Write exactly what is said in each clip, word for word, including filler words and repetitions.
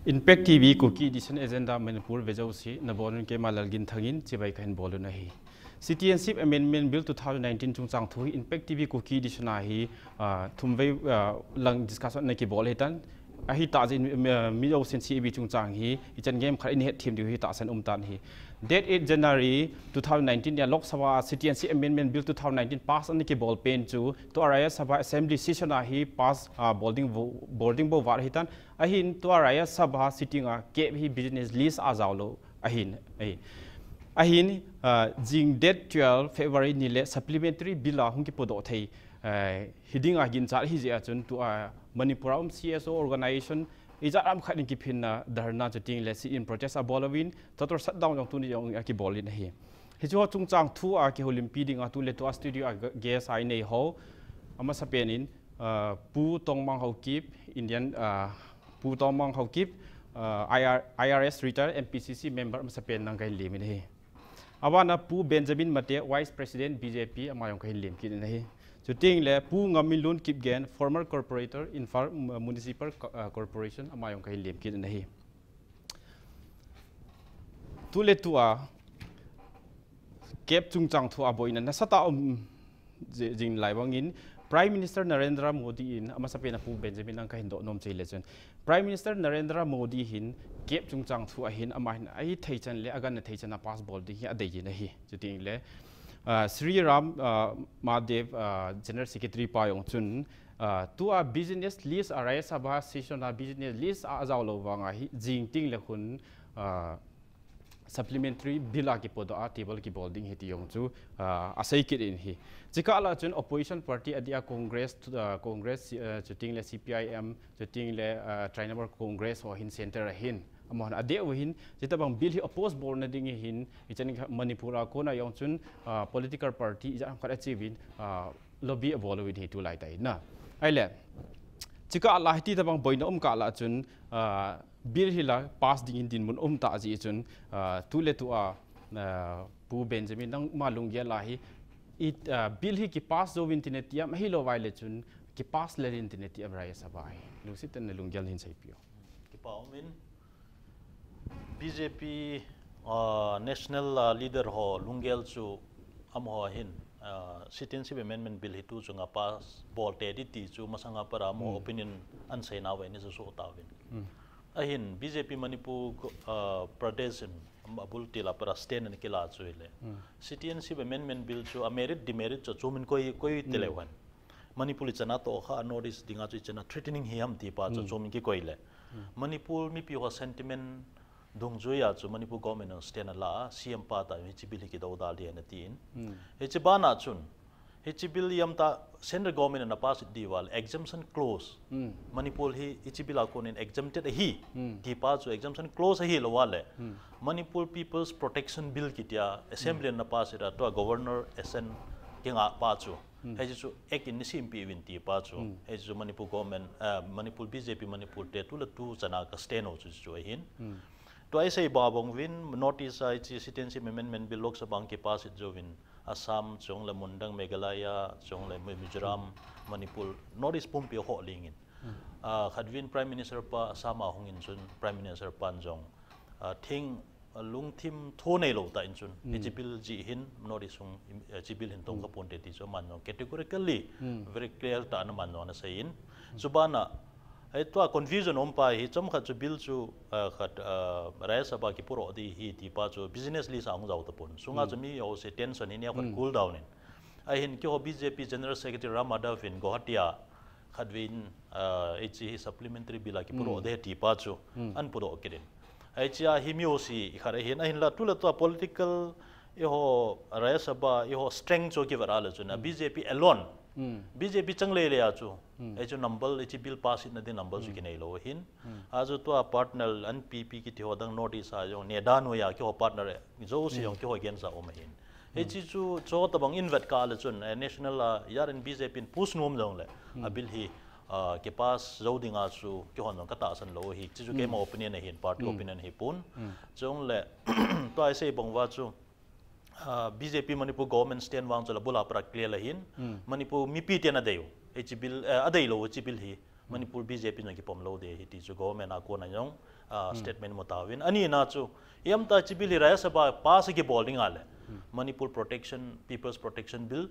Impact T V Kuki Edition Agenda Manipur vejouse, nabonun keima Lalginthang in chibai kahin bolun ahi. Citizenship Amendment Bill two thousand nineteen chungchang thu hi Impact T V Kuki Edition a hi, ah, thumvei, ah, lang discussion ana kibol ahitan. Ahitah jeh in, ah, mi jousen C A B chungchang hi, ichan game khat in hetthem diu hi tahsan umtan ahi. Date eight January two thousand nineteen nia Lok Sabha a Citizenship Amendment Bill two thousand nineteen pass ana kibol pen chu, tua Rajya Sabha Assembly session a hi pass, ah, bol ding vo-, bol ding bou vat ahitan. Ahin tua Rajya Sabha sitting a cap hi business list a jaolou ahin, ahi. Ahin, ah, jing date twelve February ni le supplementary bill a hung kipodoh thei, eh, hiding a ginchat ahi jeh a chun tua Manipur a um C S O organization ijat ham khat in kiphinna dharna chuteng le sit-in protest abol uvin, total shutdown jong tuni jong akibol in ahi. Hiche ho chungchang thu a kihoulimpi ding a tu le tu a studio a gu-, guest a inei ho, amasapen in, ah, Pu Tongmang Haokip, Indian, ah, Pu Tongmang Haokip, ah, I R, I R S retired M P C C member amasapen nang kahin lem in ahi. Abana Pu Benjamin Mate, Vice President B J P, ama jong kahin lem kit in ahi. Chuteng le Pu Ngamminlun Kipgen, former corporator, Imphal, uh, Municipal Co-, uh, Corporation, ama jong kahin lem kit in ahi. Tu le tu a, cap chungchang thu a boina nasatah um ji-, jing lai bangin, Prime Minister Narendra Modi in, amasapen a Pu Benjamin nang kahin doh nom chu ahile chun, Prime Minister Narendra Modi hin cap chungchang thu ahin, ama hin ahithei chan le aganna thei chan a pass bol ding hi adei in ahi. Chuteng le, ah, Shri Ram, ah, Mahadev, ah, General Secretary pa jong chun, ah, tua business list a Rajya Sabha session a business list a ajaolou vang a hi jing teng le khun, ah, supplementary bill a kipodoh a table kibol ding ahi ti jong chu, ah, asei kit in ahi. Chukah lah chun opposition party adeh a Congress, ah, Congress, ah, chuteng le C P I M, chuteng le, ah, Trinamool Congress ho hin center a hin, amahon adeh u hin, chuti bang bill hi oppose bolna ding ahin, ichan Manipur a kona jong chun, ah, political party ijat ham khat ache uvin, ah, lobby abol uvin ahi tulai tah in na. Ahile, chukah lah hiti tobang boina um kah lah chun, ah, bill hi la pass ding in dinmun um tah jeh chun, ah, tu le tu a, ah, Pu Benjamin nangma lunggel a hi, i, ah, bill hi kipass jouvin tin nati am, ahilou vai le chun kipass lel in tin nati am Rajya Sabha hi. Lungset tah in nalunggel hin seipeh o. Kipa um in. B J P, ah, national, ah, leader ho lunggel chu amaho hin, ah, Citizenship Amendment Bill hi tu chunga pass bol tei ding ti chu masanga pat a amaho opinion ahin seina uva ana soh tauvin. Ahin B J P Manipur, ah, Pradesh in, um, abul til a pat a stand ana kila chu ahile, Citizenship Amendment Bill chu a merit demerit chu achomin koi, koi tile uhen. Manipur ichan a toh kha a North East dinga chu ichan a threatening hi ham ti pa chu achomin kikoi le, Manipur mipi ho sentiment dungjui a chu Manipur government in stand ala a, C M pa tah in hiche bill hi kidodal ding ahi ati in. Hiche bana chun, hiche bill ijemtia central government in ana pass ding uva le exemption clause. Manipur hi hiche bill a konin exempted ahi, ti pa chu exemption clause ahilou uva le, Manipur People's Protection Bill kitia assembly in ana pass a tua governor assent kingah pa chu, hiche chu act in neisempi uvin ti pa chu, hiche chu Manipur government, eh, Manipur B J P Manipur te tu le tu chan a ka stand u chu chu ahin. Tua isei bang bang uvin, North East a hiche Citizenship Amendment Bill Lok Sabha a kipass jouvin, Assam, chule mundang Meghalaya, chule Mi-, Mizoram, Manipur, North East pumpi a ho lingin. Ah, khatvei Prime Minister pa Assam a hungin chun Prime Minister pan jong, ah, thing, ah, lungthim tho neilou tah in chun, hiche bill jeh hin North East sung, eh, hiche bill hin tong kha ponte ti chu aman jong categorically, very clear tah in aman jong ana seiyin. Chubana, Hei tua confusion um pa hi, chomkhat chu bill chu, ah, khat, ah, Rajya Sabha kipuidoh ding ahi ti pa chu business list a hung jao tapon. Sunga chu mi jouse tension hi neo khat cool down in. Ahin keiho B J P General Secretary Ram Madhav in Guwahati a khatvei in, ah, hiche hi supplementary bill a kipuidoh ding ahi ti pa chu ana puidoh kit in. Hiche a hi mi jouse khat ahin, ahinla tule tua political eiho Rajya Sabha, eiho strength chu kivet a le chun, a B J P alone. B J P chang lele a chu. Hichu number, hiche bill pass na ding number chu kinei lou ahin. Achu tua partner N P P kiti ho dang North East a jong, NEDA noiya keiho partner e, jouse jong keiho against a um ahin. Hiche chu, chu tabang in vet kah le chun, eh, national a, ijat in B J P in push nom jongle, a bill hi, ah, kipass jou dinga chu, keihon jong katahsan lou ahi. Hiche chu keima opinion ahin, party opinion ahipon. Chule, tua isei bang uva chu, ah, B J P Manipur government stand vang chu la bula para clear la ahin. Manipur mipi ten adei u. Hiche bill, eh, adei lou hiche bill hi. Manipur B J P jong kipom lou ding ahi ti chu government a kona jong, ah, statement mu tauvin. Ani na chu, iam ta hiche bill hi Rajya Sabha pass kibol ding a le. Manipur Protection, People's Protection Bill,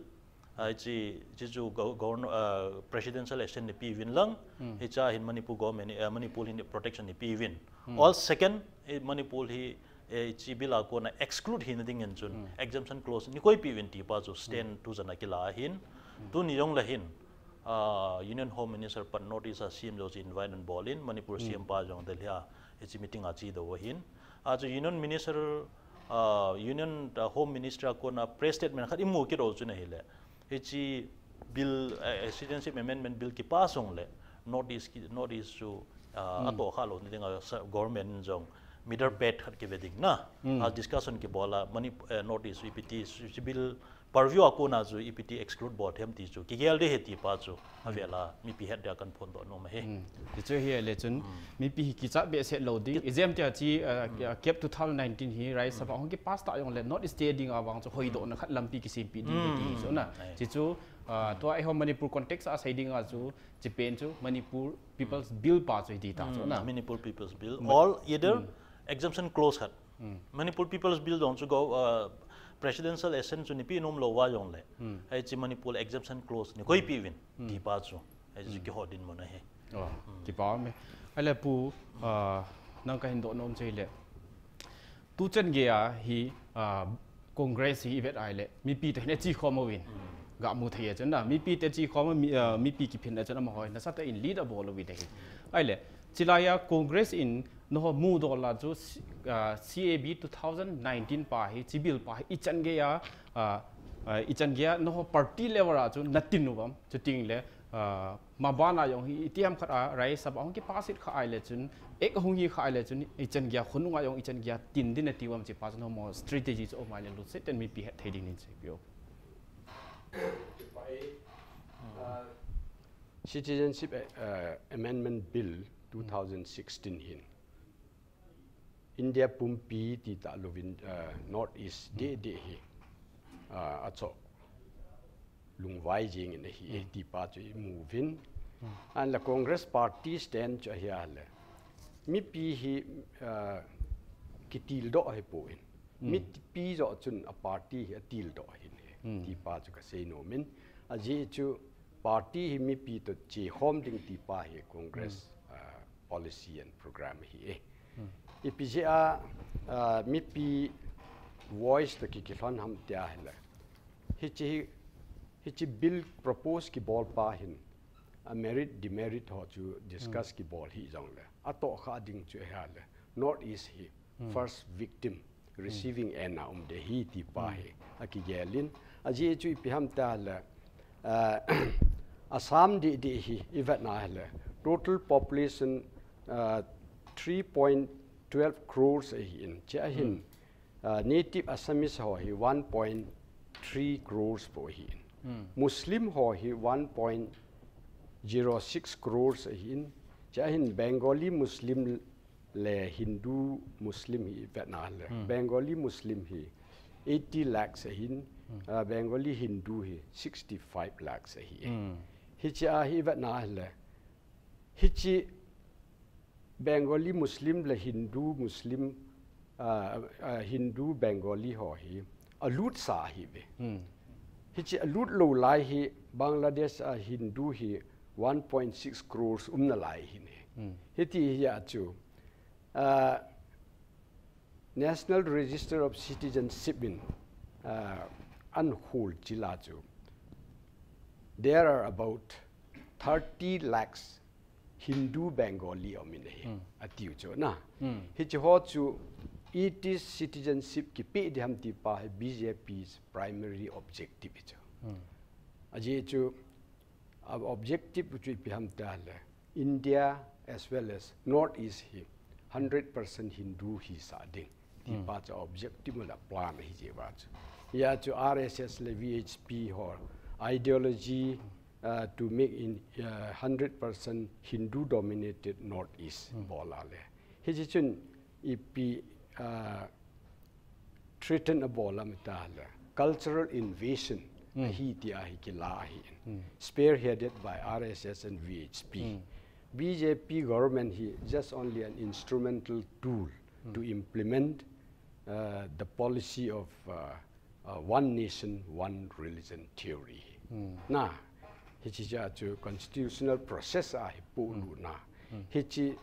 ah, hiche, hiche chu go-, govern-, ah, presidential assent ni pi uvin lang, hiche a hin Manipur government, ah, Manipur hin protection ni pi uvin. All second, eh, Manipur hi, eh, hiche bill a kona exclude hina ding in chun, exemption clause ni koi pi uvin ti pa chu stand tu jan a kila ahin. Tuni jong le hin, ah, Union Home Minister pat North East a C M jouse invite an bol in, Manipur C M pa jong Delhi a, hiche meeting a che doh ahin. A chu Union Minister, ah, Union, ah, Home Minister a kona press statement khat i mu kit u chu ahile. Hiche bill, eh, Citizenship Amendment Bill kipass jong le, North East ki, North East chu, ah, atoh kha lou na ding a sa-, government in jong middle path khat kive ding na. A discussion kibol a, Manip-, eh, North East chu ipi ti, chu, chu bill purview a kona chu ipi ti exclude bol them ti chu kigel ding ahi ti pa chu, avel a mipi het dia kan phongdoh nom ahi. Ti chu ahile chun, mipi hi kichat behseh lou ding. Exam tia chi, ah, ah, cap two thousand nineteen hi Rajya Sabha hung kipass ta jong le North East te ding a vang chu hoidoh na khat lampi kisempi ding ahi ti chu na. Ai. Ti chu, ah, tua eiho Manipur context a sei ding a chu, chi pen chu Manipur People's Bill pa chu ahi ti ta chu na. Manipur People's Bill. All either exemption clause khat. Manipur People's Bill jong chu go, ah, presidential assent chu ni pi nom lou va jong le. Hiche Manipur exemption clause ni koi pi uvin ti pa chu. Hiche chu kihot dinmun ahi. Oh, kipa me. Ahile pu, ah, nang kahin doh nom chu ahile. Tu chan gei a hi, ah, Congress hi i vet a ahile, mipi te hin ache khom uvin. Ga mu thei a chun na, mipi te ache khom, mi, ah, mipi kiphin a chun amaho hi nasatah in lead abol uvin ahi. Ahile, chulai a Congress in nangho mudoh la chu, ah, C A B two thousand nineteen pa hi, hiche bill pa hi, ichan gei a, ah, ah, ichan gei a nangho party level a chu natin u ham, chuti le, ah, maban a jong hi, itiham khat a, Rajya Sabha hung kipass kha ahile chun, ek hung hi kha ahile chun, ichan gei a, khonung a jong ichan gei a tin ding nati u ham hiche pa chu nangho strategy chu um a ahile lungset in mipi het thei ding in seipi o. Citizenship, eh, Amendment Bill two thousand sixteen hin India pumpi ti talouvin, eh, North East deh deh hi, eh, achoh lungvai jing in ahi e ti pa chu i mu uvin. Ahinla Congress Party stand chu ahile, mipi hi, eh, kitildoh ahipoi. Mipi joh chun a party hi atildoh ahin e ti pa chu kasei nom in. Ajeh chu party hi mipi toh che khom ding ti pa hi Congress, ah, policy and program ahi e. Ipi jeh a, ah, mipi voice toh ki, kilhon ham tia ahile. Hiche hi, hiche bill propose kibol pa hin, a merit, demerit ho chu discuss kibol hih jong le. Atoh kha ding chu ahile. North East hi first victim, receiving end a um ding ahi ti pa hi akigel in. Ajeh chu ipi ham tia ahile, ah, Assam deh deh hi i vet na ahile, total population, ah, three point twelve crores ahin, chua hin, ah, native Assamese ho hi one point three crores bou ahin. Muslim ho hi one point zero six crores ahin, chua hin Bengali Muslim le Hindu Muslim hi i vet na le. Bengali Muslim hi eighty lakhs ahin, ah, Bengali Hindu hi sixty-five lakhs ahi. Hiche a hi i vet na le. Hiche Bengali Muslim le Hindu Muslim, ah, ah, Hindu Bengali ho hi alut sa ahi ve. Hiche alut lou lai hi Bangladesh a Hindu hi one point six crores um nalai ahin e. Hiti hi a chu, ah, National Register of Citizenship in, ah, an hol chil a chu, there are about thirty lakhs Hindu Bengali um in ahi, atiu chu na. Hiche ho chu it is citizenship kipe ding ham ti pa hi B J P's primary objective hi chu. Ajeh chu, ah, objective chu ipi ham tia le. India as well as North East hi hundred percent Hindu hi sa ding ti pa chu objective le plan ahi jeh uva chu. Hia chu R S S le V H P ho ideology, uh, to make in, uh, hundred percent Hindu dominated North East bol a le. Hiche chun ipi, uh, threaten abol am tia le, cultural invasion ahi tia hi kila ahi. Spearheaded by R S S and V H P. B J P government hi just only an instrumental tool to implement uh, the policy of uh, uh, one nation, one religion theory. Na, hichi ja chu constitutional process a hi pulu na. Hichi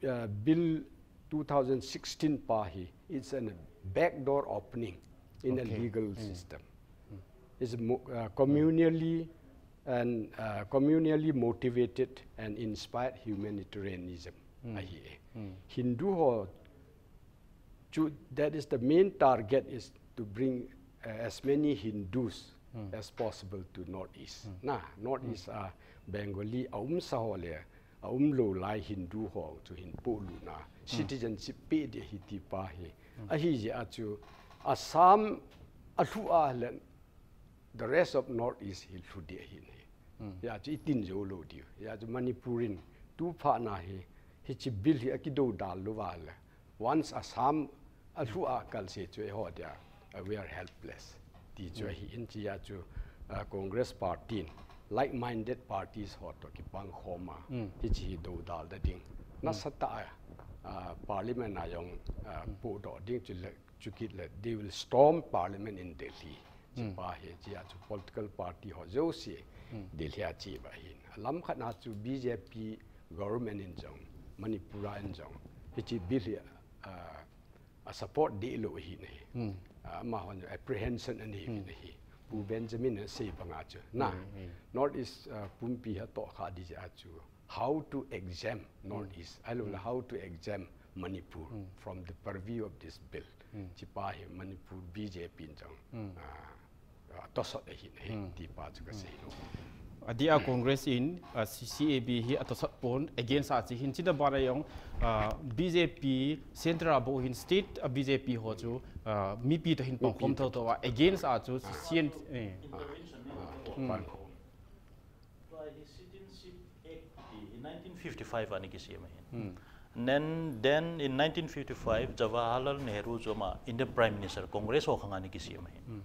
uh, bill two thousand sixteen pa hi, it's a backdoor opening in a legal system. It's mo- uh, communally and uh, communally motivated and inspired humanitarianism. Ahi e. Hindu ho chu, that is the main target, is to bring uh, as many Hindus as possible to Northeast. Na, Northeast a Bengali a um sa ho le a um lo lai Hindu ho chu hin pulu na citizenship pe de hi ti pa hi. Ahi je a chu Assam a lhu a le the rest of Northeast hi lhu de hi ne. Ya chu itin jo lo di. Ya chu Manipur in tu pha na hi, hichi bill hi akido dal lo va le. Once Assam a lhu a kal se chu e ho dia, uh, we are helpless. Ti chu hi in chi ya chu uh, Congress party in like-minded parties ho to kipang khoma. Hichi hi do dal da ding. Na sata uh, parliament a yong uh, pu do ding chu le chu kit le they will storm parliament in Delhi. Chi pa hi chi a chu political party ho jo si Delhi a chi ba hin. Lam khat na chu B J P government in jong Manipur a in jong hichi bill hi uh, a support de lo hi ne. Ama hon apprehension ani hi ne hi. Pu Benjamin a sei banga chu na Northeast uh, pumpi ha to kha di ja chu how to exempt Northeast. Alo la how to exempt Manipur from the purview of this bill. Chi pa hi Manipur B J P in jong uh, tosot ahi ne ti pa chu ka sei lo. Adia Congress in uh, C C A B hi atosot pon against a chi hin chi da ba ra yong uh, B J P central a bo hin state a B J P ho chu uh, mipi to hin pang khom tho to against a chu C N eh. Intervention ni to pan khom. Tua hi Citizenship Act ti hi nineteen fifty-five a ni kisem ahin. Then, then in nineteen fifty-five, Jawaharlal Nehru chu ama Indian Prime Minister, Congress ho khang a ni kisem ahin.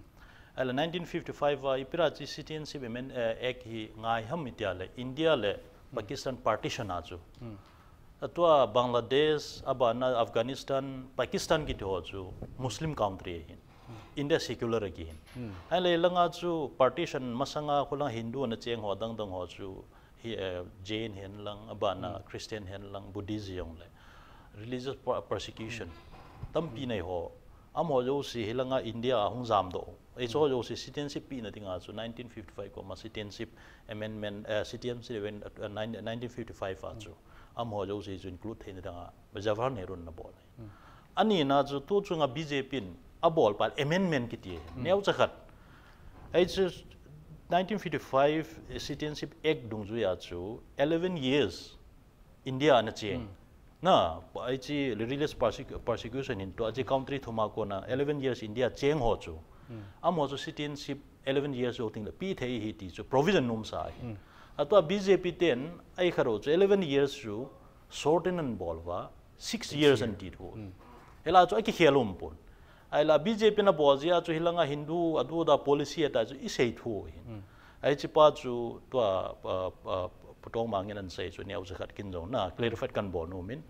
Ahile nineteen fifty-five a ipi ra chi Citizenship Amend- eh, Act hi ngai ham itia le India le Pakistan partition a chu. Atua Bangladesh, abana Afghanistan, Pakistan kiti ho chu Muslim country ahin. India secular aki hin. Ahile langa chu partition masanga khulang Hindu na cheng ho dang dang ho chu hi eh, Jain hen lang, abana Christian hen lang, Buddhist jong le religious per- persecution tampi nei ho. Amaho jouse hi langa India a hung jam do. Ei chu ho jouse citizenship pi na dinga chu nineteen fifty-five koma Citizenship Amendment, eh, Citizenship Amend- eh, nine- nineteen fifty-five a chu. Amaho jouse chu include thei na dinga Jawaharlal Nehru na bol. Ani na chu tu chunga B J P in abol pa amendment kiti. Neo cha khat. Ei chu nineteen fifty-five Citizenship Act dungjuia chu eleven years India ana cheng. Na, ei chi religious persec- persecution hin tua chi country thuma kona eleven years India cheng ho chu. Amaho chu citizenship eleven years ho ting le pi thei hi ti chu provision nom sa hi. Atua B J P ten ei kharo chu eleven years chu shorten an bol va six years an ti thu. Hela chu aki khel um pon. Aila B J P na bol jia chu hilanga Hindu adu da policy ata chu i sei thu hin. Ai chi pa chu tua uh, uh, putong mangin an sei chu neo cha khat kin jong na clarify kan bol nom in.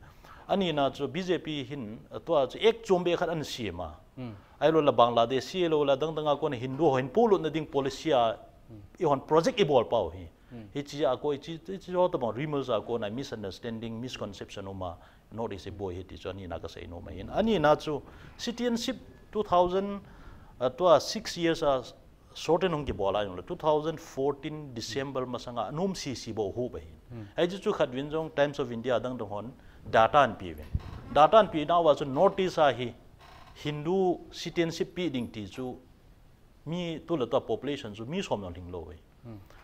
Ani na chu B J P hin tua chu ek chom be khat an siam a. Ai lo la Bangladesh si lo la dang dang a kon Hindu ho hin pulut na ding policy a i hon project i bol pau hi. Hi chi a ko i chi i chi ho ta bang rumors a ko na misunderstanding, misconception uma. Northeast boi hi ti chu ani na ka sei nom ahin. Ani na chu citizenship two thousand uh, tua six years a shorten hung ki bol a jong le two thousand fourteen December masanga nom si si bo hu ba hin. Ai chu chu khat vin jong Times of India dang dang hon data an pi vin. Data an pi na wa chu Northeast a hi Hindu citizenship pi ding ti chu mi tu le tua population chu mi som jong hing lo ve.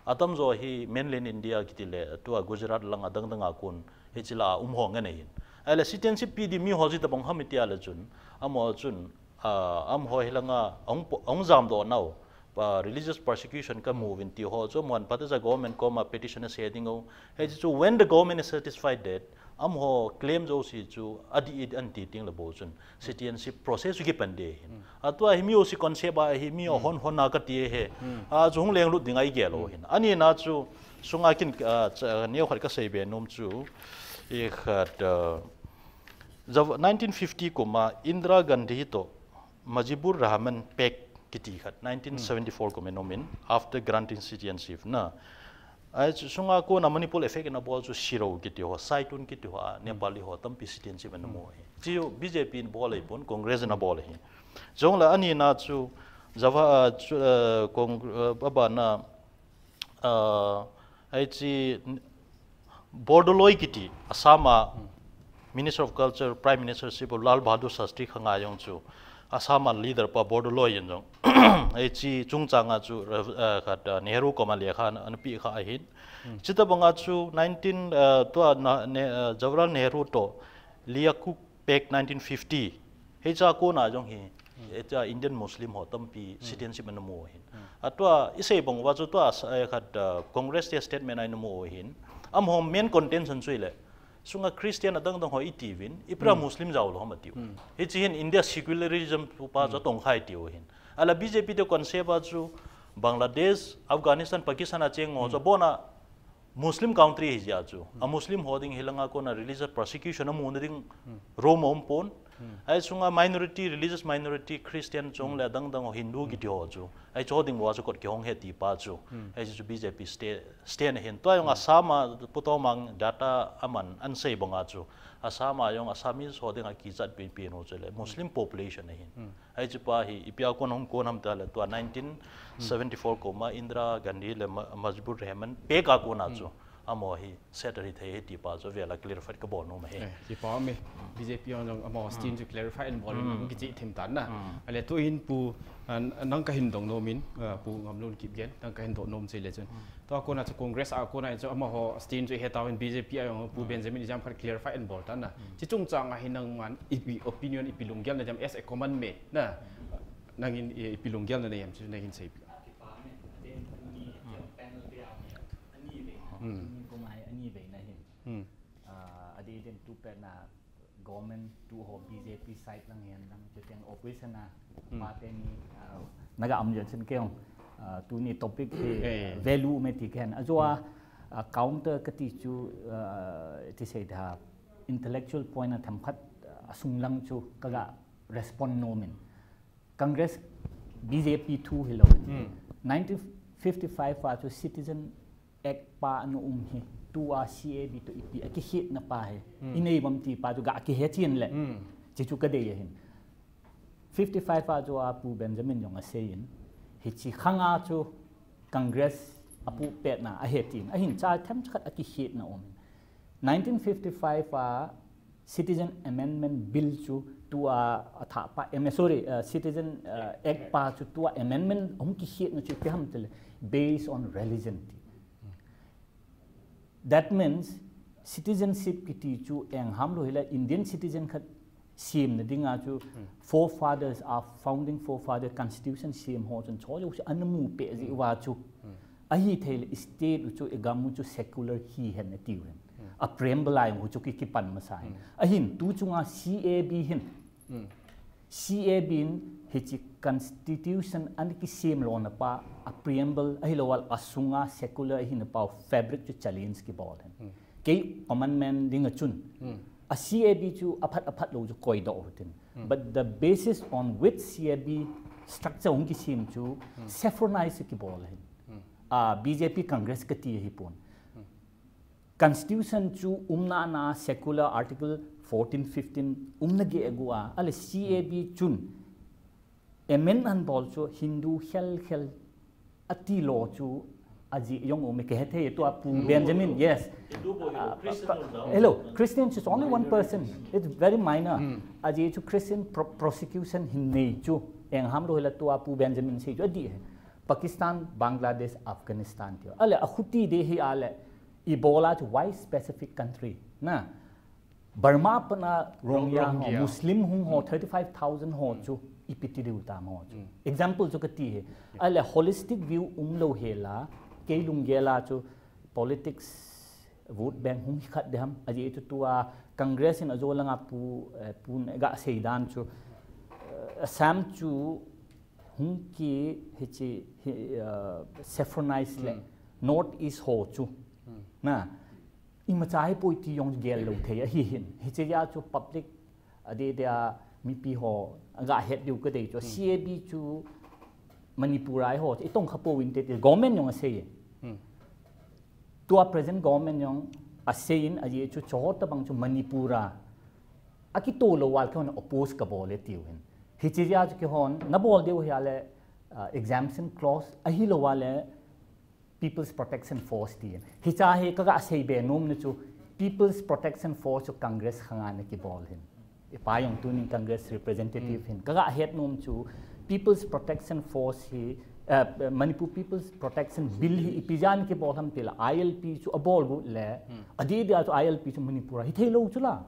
Atam jo hi mainland India kiti le tua Gujarat lang adang dang a kun hi chi la um ho nge nei hin. Ai le citizenship pi di mi ho ji ta bang ham itia le chun. Amo chun uh, am ho hi langa ong ong jam do nau. Pa religious persecution ka mu vin ti ho chu mon pata ja government koma petition a se ding o. He chu when the government is satisfied that amaho claim jouse chu adih in anti teng le bou chun citizenship process chu kipan ding ahin. Atua hi mi jouse concept a hi mi hon hon a kati ahi. A chu hung lenglut ding ahi gel lou ahin. Ani na chu sunga kin, ah, cha-, neo khat kasei be nom chu i khat, ah, Jav-, nineteen fifty kum a Indira Gandhi toh Mujibur Rahman Pact kiti khat, nineteen seventy-four kum in um in, after granting citizenship na. Ai chu sunga kona Manipur effect in abol chu Shiro kiti ho, Saitun kiti ho, a Nepali ho, tampi citizenship in amu ahi. Chu B J P in abol ahipon, Congress in abol ahi. Chule ani na chu, Java, ah, chu, ah, Cong-, ah, abana, ah, ai chi, Bordoloi kiti, Assam a Minister of Culture, Prime Ministership of Lal Bahadur Shastri khanga jong chu, Assam a leader pa Bordoloi in jong. Ai chi chungchang a chu, eh, khat, eh, Nehru koma lekha ana, ana pe kha ahin. Chutobang a chu nineteen, eh, tua na, ne, eh, Jawaharlal Nehru toh Liakhu Pact nineteen fifty. Hicha kona jong hi, hicha Indian Muslim ho tampi citizenship ana mu ahin. Atua, isei bang uva chu tua, eh, khat, ah, Congress te statement a ana mu ahin. Amaho main contention chu ahile, sunga Christian adang dang ho iti uvin, ipi dia Muslim jao lou ham atiu. Hichi hin India secularism pa chu atong khai tiu ahin. Ahile B J P te concept a chu Bangladesh, Afghanistan, Pakistan a cheng ho chu abona Muslim country ahi jeh a chu. A Muslim ho ding hilanga kona religious persecution amu na ding Rome a um pon. Ai sunga minority, religious minority, Christian chule adang dang ho Hindu kiti ho chu. Ai chu ho ding uva chu kot kihong ahi ti pa chu. Ai chu B J P sta-, stand ahin. Tua jong Assam a Pu Tawmang data aman ana sei bang a chu. Assam a jong Assamese ho dinga kichat pi pi ho chu le Muslim population ahin. Ai chu pa hi, ipi a kon hung kon ham tile, tua nineteen seventy-four kum a Indira Gandhi le Ma-, Mujibur Rahman Pact a kona chu. Amaho hi settle hi thei ahi ti pa chu avel a clarify kabol nom ahi. Eh, kipa um e, B J P jong amaho stand chu clarify ana bol in, kichih thim tan na. Ahile tu hin Pu, ah, nang kahin dong nom in, ah, Pu Ngamlun Kipgen, nang kahin dong nom chu le chun. Tua kona chu Congress a kona chu amaho stand chu he tauvin B J P a jong Pu Benjamin ijam khat clarify ana bol tan na. Chi chungchang a hi nangman ipi opinion ipi lunggel na jam as a common man na. Nangin i-, ipi lunggel na nei ham chu nangin seipi. Kipa um e, aden tuni panel te a um e, ani vei na, tuni kum a hi ani vei na hin. Ah, adeh din tu pet na government tu ho B J P side lang hihen lang, chuteng opposition a pa teni, ah, naga um jeh chun kei jong, ah, tuni topic hi, eh, value um e ti kahen. Ajeh a, ah, counter kati chu, ah, ti sei da, intellectual point a themkhat, ah, asung lang chu kaga respond nom in. Congress, B J P thu hilou in. Nineteen fifty-five a chu Citizen Act pa ana um hi, tua C A B toh ipi akikhetna pa hi. Inei bam ti pa chu ga kihe chin le. Chi chu kadei ahin. Fifty-five a chu a Pu Benjamin jong asei in. Hichi khanga chu Congress apu petna ahe tin. Ahin cha themkhat akikhetna um in. Nineteen fifty-five a Citizen Amendment Bill chu tua athah pa, em, sorry, uh, Citizen, uh, Act pa chu tua amendment hung kikhetna chu ipi ham tile, based on religion ti. That means, citizenship kiti chu engham lou hile Indian citizen khat semna dinga chu forefathers, a founding forefather constitution sem ho chun cho jouse ana mu peh jeh uva chu. Ahi thei le state u chu, i gam u chu secular hihen atiu hen. A preamble a jong hu chu ki, kipan masa hen. Ahin tu chunga C A B hin. C A B in hichi constitution ana kisem lona pa, a preamble ahilou le asunga secular ahina pa fabric chu challenge kibol hen. Kei common man dinga chun. A C A B chu aphat aphat lou chu koidoh u hitin. But the basis on which C A B structure hung kisem chu saffronized kibol hen. A B J P Congress kati ahipon. Constitution chu umna na secular article fourteen, fifteen umna geh agu a, ahile C A B chun amend ana bol chu Hindu khel khel ati lou chu ajeh jong um e, kahe thei tua Pu Benjamin, yes. Hindu bou hilou, Christian bou hilou. Hello, Christian is only one percent. It's very minor. Ajeh chu Christian pro-, prosecution hin nei chu. Engham lou hile tua Pu Benjamin sei chu adih e. Pakistan, Bangladesh, Afghanistan ti. Ahile akhuti deh hi ahile ibola chu why specific country na. Burma pana Rohingya ho, Muslim hung ho, thirty-five thousand ho chu ipi ti diu tam ho chu. Example chu kati hi. Ahile holistic view umlou hela, kei lunggel a chu politics vote bank hung hi khat deham, ajeh chu tua Congress in ajo langa pu, eh, pu ga sei dan chu, eh, Assam chu hung ki hichi, hi, uh, saffronize le North East ho chu. Na, imacha hi poi ti jong gel lou thei ahi hin. Hichi ja chu public adi dia mipi ho aga het diu ka dei chu. C A B chu Manipur a eiho itong kha pouvin te ti government jong asei. Tua present government jong asei in ajeh chu chutobang chu Manipur a akitoh lou val kihon oppose kabol e tiu hin. Hichi ja chu kihon nabol diu hi ale, uh, exemption clause ahilou ale People's Protection Force ti hin. Hicha hi kaga sei be nom na chu People's Protection Force chu Congress khanga ana kibol hin. Ipa jong tunin Congress representative hin. Kaga het nom chu People's Protection Force hi, uh, Manipur People's Protection Bill hi ipi jeh a ana kibol ham tile I L P chu abol got le. Adi dia chu I L P chu Manipur a hithei lou chu la.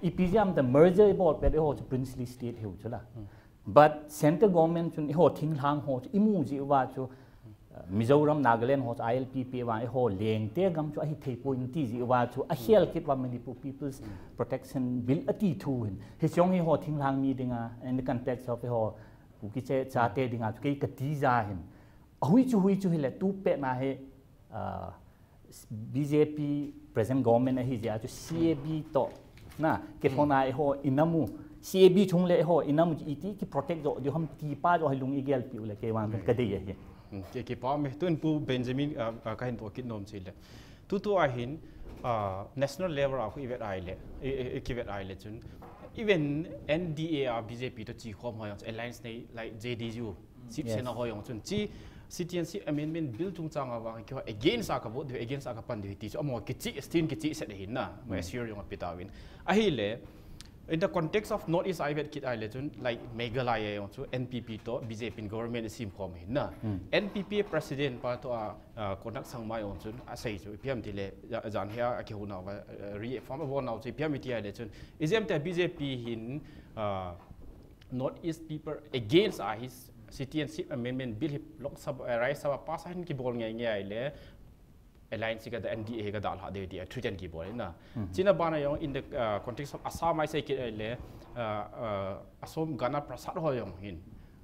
Ipi jeh a merger ibol pet eiho chu princely state hiu chu la. But central government chun eiho thinglhang ho chu imu jeh uva chu, uh, Mizoram, Nagaland ho chu I L P pe uva eiho lengte gam chu ahithei poi ti jeh uva chu ahel kit uva Manipur People's Protection Bill ati thu hin. Hichong hi eiho thinglhang mi dinga, in the context of eiho Kuki che chate dinga chu kei kati ja hin. Ahui chu hui chu hile tu pet na hi, uh, B J P present government ahi jeh a chu C A B toh na, kithona eiho inamu, C A B chung le eiho inamu iti ki protect jo diu ham ti pa jo hi lung igel piu le kei vang ka dei ahi. Hmm, ke, kipa me. Tun Pu Benjamin, ah, ah, kahin to kit nom chile. Tutu a hin, ah, national level a khu ivet ai le, i, i, i kivet ai le chun. Even N D A a B J P to chi khom ho jong alliance nei, like J D U, Shiv Sena ho jong chun chi Citizenship Amendment Bill chungchang a vang keiho against a ka vote diu, against a ka pan diu ti chu amaho kichi, stand kichi set ahin na, mo assure jong api tauvin. Ahile, in the context of North East a ivet kit ai le chun, like Meghalaya jong chu N P P to B J P in government asim khom ahin na. N P P president pa to a, uh, Conrad Sangma jong chun asei chu ipi ham tile, ja-, jan hia akihouna uva, uh, reform abol nau chu ipi ham iti ai le chun, ijeh ham tia B J P hin, uh, North East people against a hi Citizenship Amendment Bill hi Lok Sabha, uh, Rajya Sabha pass a hin kibol ngei ngei ai le, alliance ka da N D A ka dalha diu tia threaten kibol na. China bana jong in the, uh, context of Assam a isei kit ai le, uh, uh, Assam Gana Parishad ho jong hin.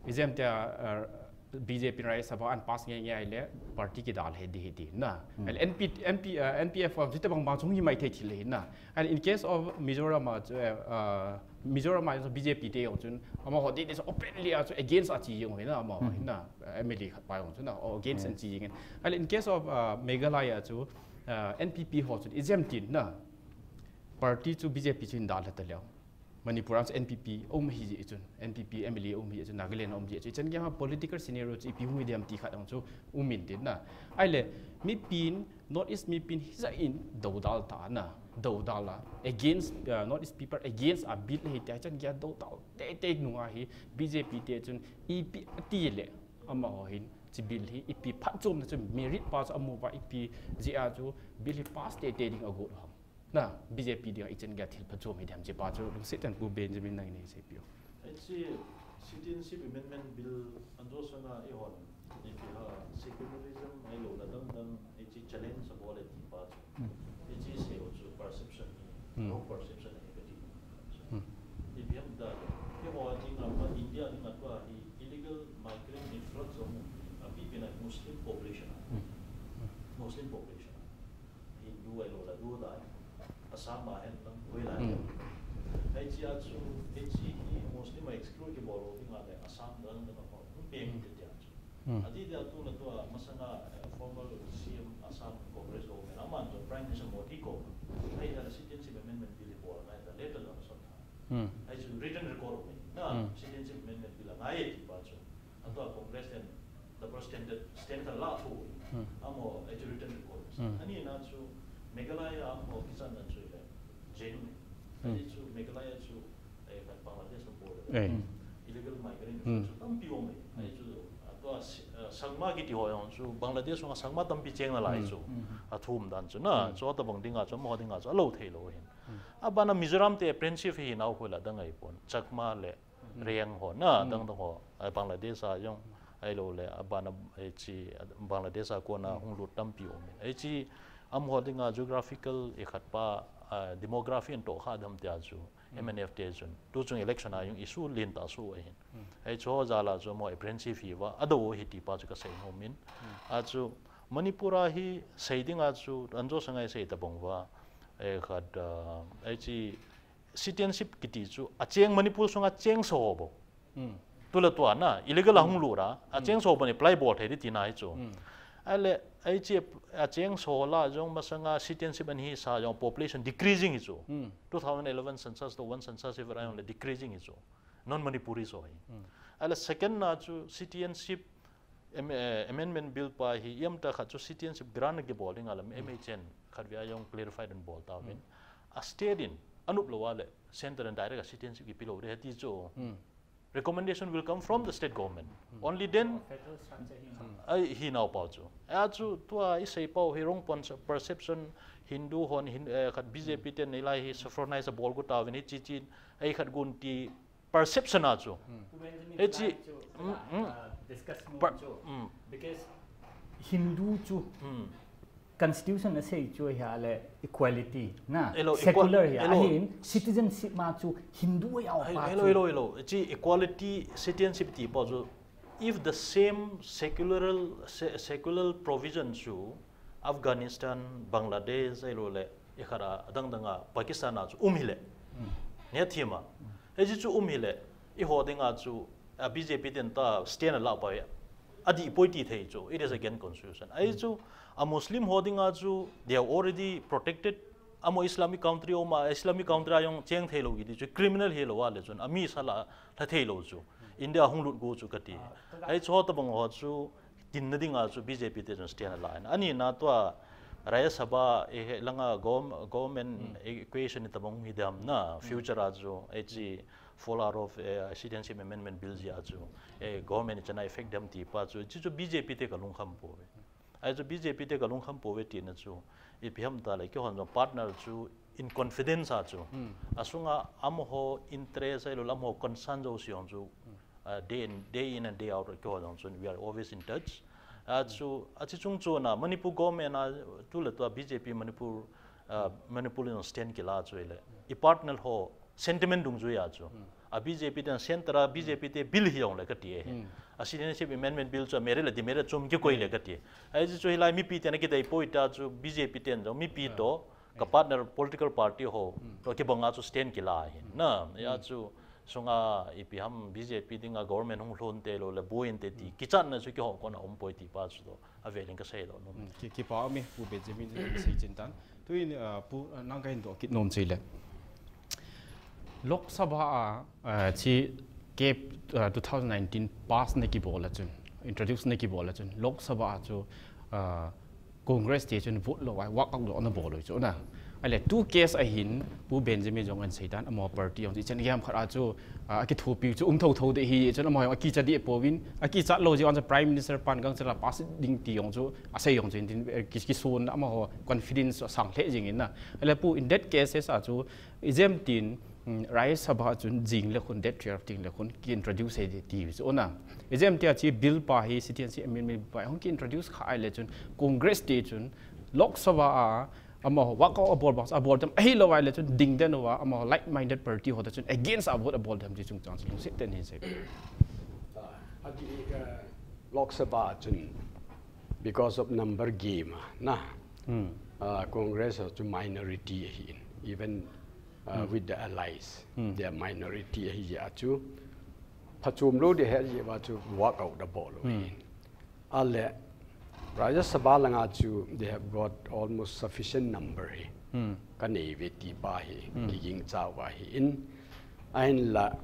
Ijeh ham tia, uh, B J P Rajya Sabha a pass ngei ngei ai le party kidalha di hi ti na. Ahile N P, N P, uh, N P F ho jong chutobang bang chung hi mai thei thil ahin na. And in case of Mizoram a chu, uh, Mizoram a jong B J P te jong chun amaho di, di openly a chu against a chi jong ahin na amaho ahin na. M L A khat pa jong chu na, against an chi jing in. Ahile in case of, uh, Meghalaya chu, uh, N P P ho chun ijeh ham tin na, party chu B J P chu hin dalha ta leu. Manipur a chu N P P um hi jeh chun, N P P M L A um hi jeh chun, Nagaland um hi jeh chun, ichan gei a political scenario chu ipi hung hi dem ti khat jong chu um in tin na. Ahile, mipin, North East mipin hijeh in dodal ta na, dodal a, against, uh, North East people against a bill hi tia ichan gei a dodal teitei nunga hi B J P te chun ipi ati le, amaho hin, chi bill hi ipi phatchomna chu merit pa chu amu uva ipi jeh a chu bill hi pass teitei ding agot ham. Na, B J P dinga ichan gei a thil phatchom hi dem chi pa chu lungset tah in Pu Benjamin nangin nei seipiu. Hiche Citizenship Amendment Bill anjo sanga eihon, ipi ham secularism ahilou le adang dang, hiche challenge abol e ti pa chu. Hiche seiho chu perception hi, wrong perception ahi kati. Ipi ham tile, keiho a dinga, India dinga tua hi illegal migrant influx jong, apipen a Muslim population a. Muslim population a. Hindu ahilou le, Hindu lai. Assam a hen lang, koi lai. Hiche a chu, hiche hi Muslim a exclude kibol lou dinga le, Assam dang dang a pang, hung peng te tia chu. Ati dia tu na tua, masanga, eh, former C M Assam Congress government, aman chu Prime Minister Modi koma. Ahile Citizenship Amendment Bill hi bol ngai ta, letter jong asot ta. Hichu written record um e. Na, Citizenship Amendment Bill angai e ti pa chu. Atua Congress ten double standard, standard la thu. Amaho, hichu written record. Ani na chu Meghalaya amaho kichan na chu le. Jail me. Ani chu Meghalaya chu, eh, Bangladesh a border. Illegal migrant chu tampi um e. Ani chu, atua, eh, Sangma kiti ho jong chu Bangladesh a Sangma tampi cheng nalai chu. Athum dan chu na, chutobang dinga chu, amaho dinga chu, alou thei lou hin. Abana Mizoram te friendship hi nau khu la dang ahipon. Chakma le Reang ho na, dang dang ho. Ai Bangladesh a jong, ahilou le, abana, eh, chi, Bangladesh a kona hung lut tampi um in. Hiche, Amaho dinga geographical ikhat pa, ah, demography in tohkha dem tia chu M N F te chun tu chung election a jong issue lentah soh ahin. Hichu ho jal a chu amaho apprehensive hiuva adou u ahi ti pa chu kasei nom in. Achu Manipur a hi sei dinga chu anjo sangai sei tabang uva, ikhat, ah, hiche citizenship kiti chu acheng Manipur sunga cheng sa ho bou. Tule tua na, illegal a hung lut a, acheng sa ho bou in apply bol thei ding tina hichu. Ahile, hiche acheng sa ho lah jong masanga citizenship ahin sa jong population decreasing hichu. Two thousand eleven census to one census hiva jong le decreasing hichu. Non-Manipuris ho hi. Ahile second na chu citizenship am-, eh, amendment bill pa hi iamtah khat chu citizenship grant kibol dinga le M H N khatvei a jong clarify in bol tauvin. A state in anop lou a le centre in direct a citizenship kipe lou ding ahi ti chu. Recommendation will come from the state government. Only then, federal structure hi na. Ahi nau pa chu. Achu tua isei pau hi wrong pon-, perception Hindu hon, Hin-, eh, khat B J P ten hilai hi saffronise abol got tauvin hiche chen, ahi khat gon ti perception a chu. Pu Benjamin hiche, try to, mm, mm. Uh, discuss more chu. Because Hindu chu constitution asei chu ahile equality na, secular hi ahin, citizenship ma chu Hindu a jao pa chu. Hello, hello, hello. Hiche equality, citizenship ti pa chu, if the same secular, se-, secular provision chu Afghanistan, Bangladesh, ahilou le, ikhat a, adang dang a, Pakistan a chu um hile. Neh thim a. Hiche chu um hile, eiho dinga chu, a, B J P ten ta stand ala pa ve. Adih poi ti thei chu, it is against constitution. Ahi chu, a Muslim ho dinga chu, they are already protected. Amaho Islamic country um a, Islamic country a jong cheng thei lou kiti chu, criminal hilou a le chun, ami sa la, la thei lou chu. India hung lut go chu kati. Ahi chu ho tabang ho chu, tinna dinga chu B J P te chun stand ala in. Ani na tua Rajya Sabha, eh, langa gov-, government equation ni tabang hi dem na future a chu, eh, chi fall out of, eh, Citizenship Amendment Bill jeh a chu, eh, government chana effect dem ti pa chu, chi chu B J P te ka lungkham pouve. Ahi chu B J P te ka lungkham pouve tina chu, ipi ham ta le, keihon jong partner chu in confidence a chu. Asunga amaho interest ahilou le amaho concern jouse jong chu, uh, day in, day in and day out, keiho jong chun, we are always in touch. Uh, chu, achi chung chun a, Manipur government a, tu le tu a B J P Manipur, uh, Manipur in stand kila chu le. I partner ho sentiment dungjui a chu. A B J P ten center a B J P te bill hi jong le kati e. A citizenship amendment bill chu a merit le demerit chom kikoi le kati. Ahi chu hilai mipi ten a kidei poi ta chu B J P ten jong mipi to ka partner political party ho, to kibang a chu stand kila hin. Na, ya chu sunga ipi ham B J P dinga government hung lhun te lou le buin te ti kichatna chu keiho kona um poi ti pa chu to avel in kasei lou nom. Ki, kipa mi Pu Benjamin sei chin tan. Tuin, uh, Pu, uh, nang kahin doh kit nom chu le. Lok Sabha a, uh, chi ke, uh, two thousand nineteen pass na kibol a chun, introduce na kibol a chun, Lok Sabha a chu, uh, Congress te chun vote lou a, walk out lou na bol lou chu na. Ahile tu case ahin, Pu Benjamin jong ahin sei tan, amaho party jong chu, ichan gam khat a chu, uh, akithopi chu um thotho ding ahi, chun amaho jong akicha ding pouvin, akichat lou jeh a chu Prime Minister pan gangchela pass ding ti jong chu, asei jong chu, tin, eh, ki, kisun amaho confidence asang lheh jing in na. Ahile Pu, in that cases a chu, Ijemtin, mm, Rajya Sabha chun jing le khun, date twelve ting le khun, ki introduce e ti chu na. Ijemtia chi bill pa hi, citizenship amendment pa hung ki introduce kha ahile chun, Congress te chun, Lok Sabha a, amaho walk out abol bang, abol dem, ahilou ahile chun, ding den uva, amaho like-minded party ho te chun, against a vote abol dem ti chung chang chu lungset tah in sei. Ah, ati, uh, Lok Sabha chun, because of number game, ah, na, uh, Congress chu minority ahin, even uh, with the allies. They are minority ahi jeh a chu. Phachom lou ding ahi jeh a chu walk out abol u ahi. Ahile, Rajya Sabha langa chu they have got almost sufficient number hi. Kanei ve ti pa hi, kiging chauva ahi in. Ahinla,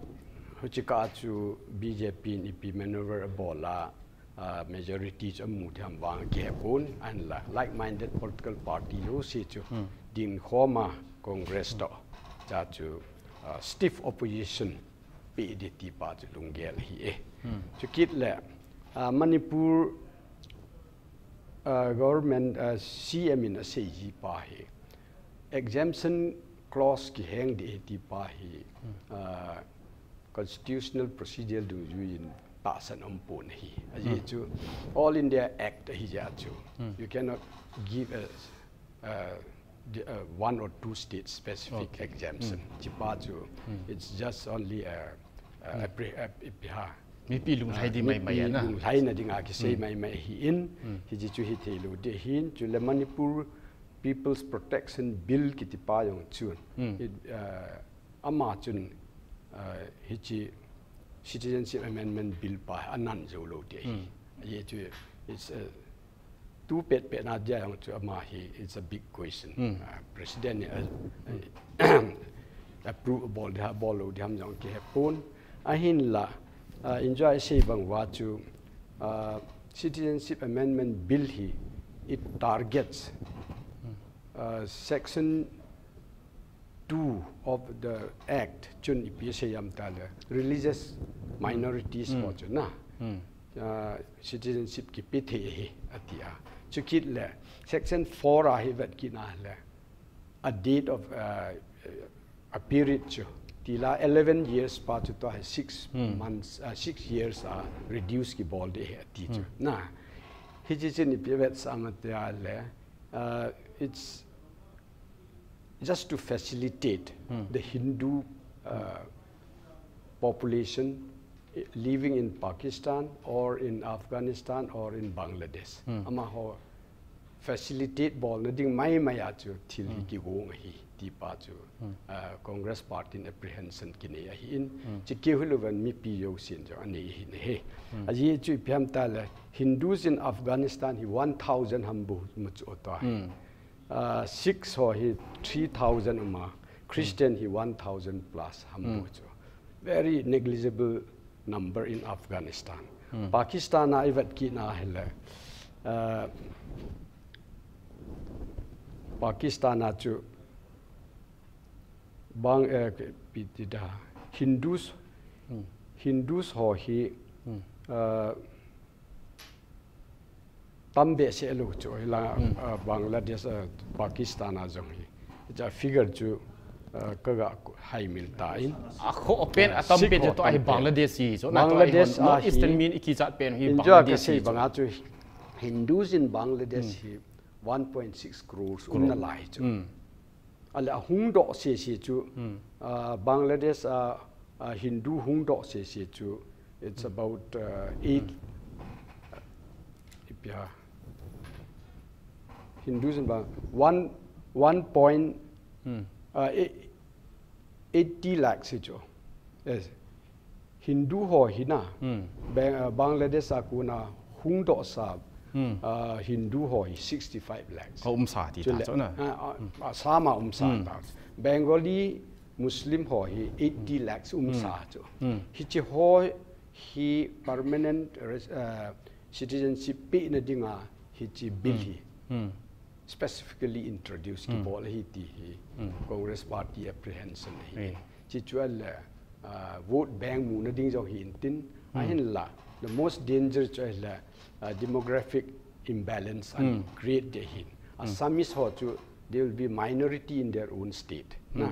huchi kah chu B J P in ipi maneuver abol a, uh, majority chu amu thei ham vang kihepon, ahinla like-minded political party jouse chu ding khom a Congress to, cha chu, uh, stiff opposition pe ding ti pa chu lunggel ahi e. Chukit le, uh, Manipur, uh, government, uh, C M in asei ji pa hi, exemption clause kiheng ding ahi ti pa hi, uh, constitutional procedure dungjui in tahsan umpon ahi. Ajeh chu All India Act ahi jeh a chu. You cannot give a, uh, the, uh, one or two state specific Okay. exemption. Chipa chu, it's just only a, a, appre- a, a, ha. Mipi lunglhai di mai mai Mipi ana. Lunglhaina dinga kisei mai mai hi in, hichi chu hithei lou di hin, chule Manipur People's Protection Bill kitipa jong chun. It, uh, ama chun, uh, hichi Citizenship Amendment Bill pa anan jou lou di hi. Ye chu, it's a, tu pet pet na dia jong chu ama hi, it's a big question. Uh, President ni, uh, uh, approve bol dia, bol lou dia ham jong kihe pon. Ahinla, uh, enjoy sei bang uva chu, uh, Citizenship Amendment Bill hi, it targets, uh, section two of the act chun ipi sei ham tile religious minorities ho chu na. Uh, citizenship kipe thei hi ati a. Chukit le section four a hi vet kit na le a date of, uh, a period chu tila eleven years pa chu to hi six months, uh, six years a reduce kibol di hi ati chu. Na, hichi chun ipi vet sa ham tia le, uh, it's just to facilitate the Hindu, uh, population, eh, living in Pakistan or in Afghanistan or in Bangladesh. Amaho facilitate bolna ding mai mai a chu thil hi kigong ahi tipa chu, uh, Congress Party in apprehension kinei ahi in, chikeu hilouvan mipi jousen jong anei ahi ne he. Ajeh chu ipi ham tile Hindus in Afghanistan hi one thousand ham bou mu chu ota. Uh, Sikhs ho hi three thousand um a, Christian hi one thousand plus ham bou chu. Very negligible number in Afghanistan. Pakistan a ivet kit na hile, uh, Pakistan a chu bang, uh, ipi ti da, Hindus, Hindus ho hi, uh, tam behseh lou chu, hilai, uh, Bangladesh, uh, Pakistan a jong hi. Hicha figure chu, uh, kaga haimil tan. Akhoh pen, uh, atam pen chu tua hi Bangladesh hi. So, na tua hi Bangladesh North Eastern min ikichat pen hi Bangladesh hi. Bangladesh banga chu Hindus in Bangladesh hi one point six crores um nalai chu. Ale ahung doh sese chu, uh, Bangladesh a, uh, Hindu hung doh sese chu, it's about, uh, eight, uh, ipi ham, Hindus in Bang-, one, one point, uh, eighty lakhs hi chu. Yes. Hindu ho hi na, Bang-, uh, Bangladesh a kona hung doh sa, uh, Hindu ho hi sixty-five lakhs. Ka um sa ti ta chu na. Uh, uh, uh, sama um sa ta. Bengali Muslim ho hi eighty lakhs um sa chu. Hichi ho hi permanent res-, uh, citizenship pena dinga hichi bill hi specifically introduce kibol ahi ti hi Congress Party apprehension ahi. Chi chu ale, uh, vote bank muna ding jong hi intin, ahinla, the most danger chu ale, uh, demographic imbalance an create de hin. Assamese ho chu, they will be minority in their own state. Na,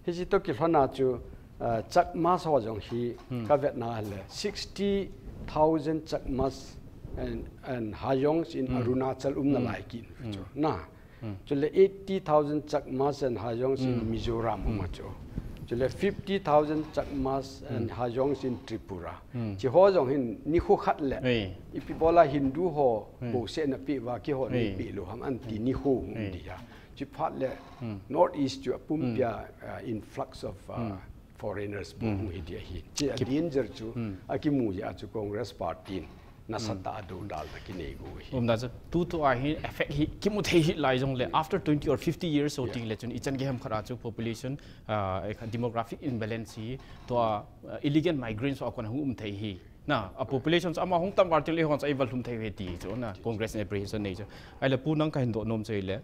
hichi to kilhona chu, uh, Chakmas ho jong hi kavet na le sixty thousand Chakmas and, and Hajongs in Arunachal um nalai kit chu. Na, chule eighty thousand Chakmas and Hajongs in Mizoram um a chu. Chule fifty thousand Chakmas and Hajongs in Tripura. Chi ho jong hin nikho khat le ipi bola Hindu ho bouseh na pe uva keiho nei pe lou ham anti nikho um dia. Chi phat le North East chu apumpia, uh, influx of, uh, foreigners bou hung hi dia hi. Chi a danger chu akimu jeh a chu Congress Party in nasatah a dodalna kinei go hi. Um, that's a, tu tu a hi effect hi kimu thei hi lai jong le after twenty or fifty years so ting le chun ichan gei ham khat a chu population, uh, demographic imbalance hi tua, uh, illegal migrants ho a kon hung um thei hi. Na, a population chu ama hung tam val ting le hon chu i val lhum thei hi ti chu na Congress in apprehension nei chu. Ahile pu nang ka hin doh nom chu le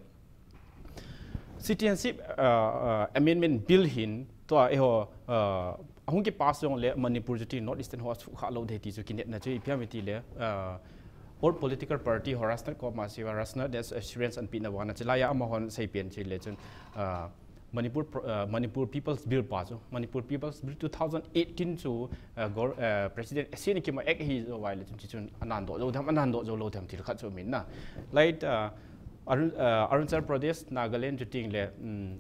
Citizenship, uh, uh, Amendment Bill hin tua eiho, uh, ahung kipass jong le Manipur chu ti North Eastern ho asukha lou de ti chu kinepna chu ipi ham iti le, uh, all political party ho rational ko ma siva rational assurance anpina vang a chu laiya amahon seipen chu le chun, uh, Manipur pro-, uh, Manipur People's Bill pa chu, Manipur People's Bill two thousand eighteen chu, uh, gor-, uh, President S C ni kima act hi jo vai le chun chi chun anan doh jo tham, anan doh jo lou tham thil khat chu min na. Like, uh, Arun, uh, Arunachal Pradesh, Nagaland chuting le, um,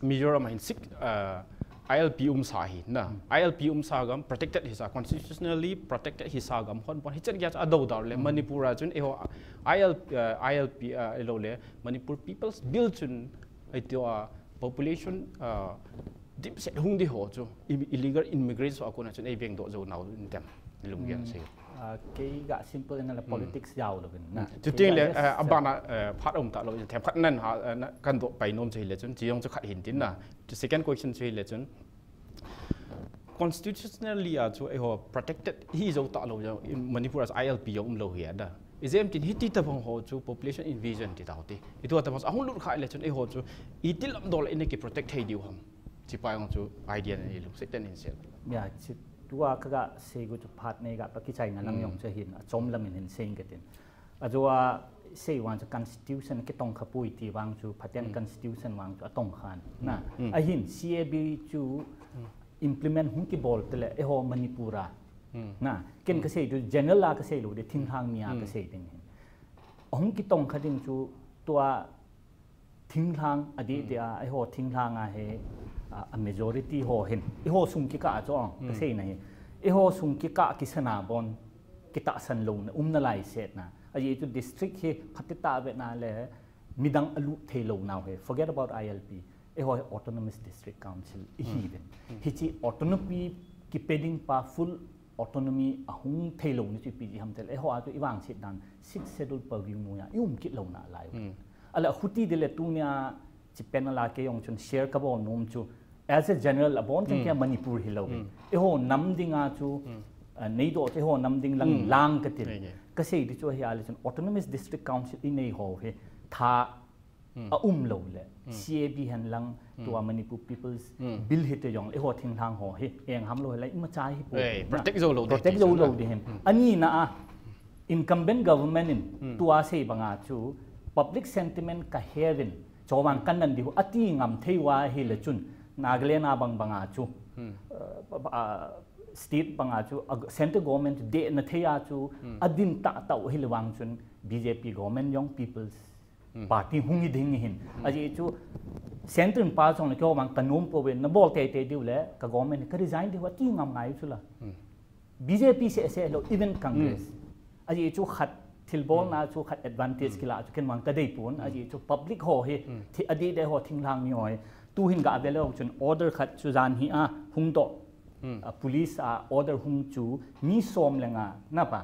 Mizoram hin six, uh, I L P umsa hi na. Hmm. I L P umsa gam protected hisa, constitutionally protected hisa gam hon pon hichan gya a do dar le, hmm, Manipur a chun eiho I L P, uh, I L P, uh, lo le Manipur People's Bill chun ai tio a population, uh, dimset hung di ho chu im-, illegal immigrants ho a kona chun ei veng do zo nau in tem. Lung gyan, hmm, sei. Ah, kei ga simple in la, hmm, politics jao lo bin na. Hmm. Chuting le, just, ah, abana, eh, phat um ta lo, them khat nan ha, eh, na, kan do pai nom chu hile chun, chi jong chu khat hin tin na. Hmm. Chu second question chu hile chun, constitutionally a chu eiho protected hi zo ta lo jong, in Manipur as I L P jong um lo hi a da. Ijeh inem tin hiti tabang ho chu population invasion ti tau ti. Itu tabang ahung lut kha le chun eiho chu iti lam dol in ki protect thei diu ham. Chi pa jong chu idea nei lungset ten in sel. Ya, chi Tua ka ga sei gu chu phat nei ga pa kichai na lang, hmm, jong chu hin, a chom lam in hin sei ka tin. A chu a sei vang chu constitution kitong kha pui ti vang chu phaten, hmm, constitution vang chu atong khan. Hmm. Na, hmm, ahin C A B chu, hmm, implement hung kibol te le eiho Manipur a. Hmm. Na, ken, hmm, ka sei chu general a ka sei lo de, thinglhang mi a, hmm, ka sei ding hin. Hung kitong kha ding chu tua thinglhang, adih, hmm, dia, eiho thinglhang a he, a, a majority ho hin. Eiho sung kikah a chu, hmm, ka sei na hi. Eiho sung kikah kisana bon, kitahsan lo na, um na lai set na. Ajeh chu district hi phatita ve na le, midang alut thei lo nau he. Forget about I L P. Eiho autonomous district council, ihi, hmm, vin. Hmm. Hichi autonomy kipe ding pa full autonomy ahung thei lo ni chu ipi ji ham te le, eiho a chu ivang sit dan six schedule purview noiya i um kit lo na lai. Hmm. Ala huti de le tunia chi pen ala kei jong chun share ka bol nom chu. As a general, abon chang, hmm, kia Manipur hi lo. Hmm. Eiho nam ding a chu, hmm, ah, nei do chu eiho nam ding lang, hmm, lang ka tin. Nei, nei. Ka sei di chu hi a le chun autonomous district council i nei ho hi tha, hmm, a um lo le. Hmm. C A B hen lang, hmm, tua Manipur People's, hmm, Bill hi te jong eiho thinglhang ho hi eng ham lo hi lai ima chai hi pu. Ei, na, protect zo lo de protect ti zo chu lo na. De hin. Hmm. Ani na a incumbent government in, hmm, tua sei banga chu public sentiment ka hear in, chomang kan nan di hu ati ngam thei uva hi le chun, Nagaland a bang banga chu, hmm, uh, uh, state banga chu, uh, central government chu de na thei a chu, hmm, adin ta tau hi le vang chun B J P government jong People's, hmm, Party hung hi ding hin. Hmm. Ajeh chu central pa chong le kyo mang ka nom po ve na bol tei tei diu le ka government ka resign diu ati ngam ngai chu la. Hmm. B J P se se lo, even Congress. Hmm. Ajeh chu khat thilbol, hmm, na chu khat advantage, hmm, kila chu ken mang ka dei pon. Hmm. Ajeh chu public ho hi, hmm, thi adih de ho thinglhang mi ho hi. Tu hin ga ve lo chun order khat chu jan hi a hung do. Hmm. Ah, police a order hung chu mi som le nga na pa.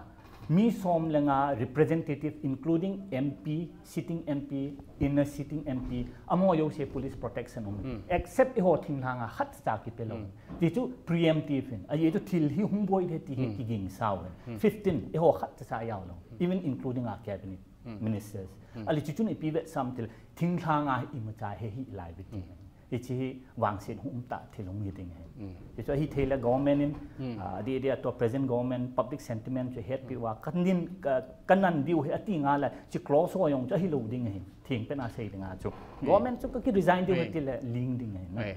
Mi som le nga representative including M P, sitting M P, inner sitting M P, amaho jouse police protection um. Hmm. Except eiho thinglhang a khat cha kipe lo. Hmm. Ti chu preemptive in. Ajeh chu thil hi hung boi de ti hi, hmm, kiging sao in. Hmm. Fifteen, eiho khat cha jao lo. Hmm. Even including our cabinet, hmm, ministers. Hmm. Ali chu chun ipi vet sam til thinglhang a ima cha he hi lai ve ti. Hmm. Hichi hi vangset hung um ta thil hung hi ding hi. Mm. Hichu hi thei le government in, mm, ah, di, di a tua present government public sentiment chu hetpi, mm, uva kan din, ka, kan nan view hi ati nga la chi close ho jong chu ahi lo ding hi. Thing pen a sei ding a chu. Mm. Government chu ka ki resign diu, mm, ti le ling ding hi na. Mm.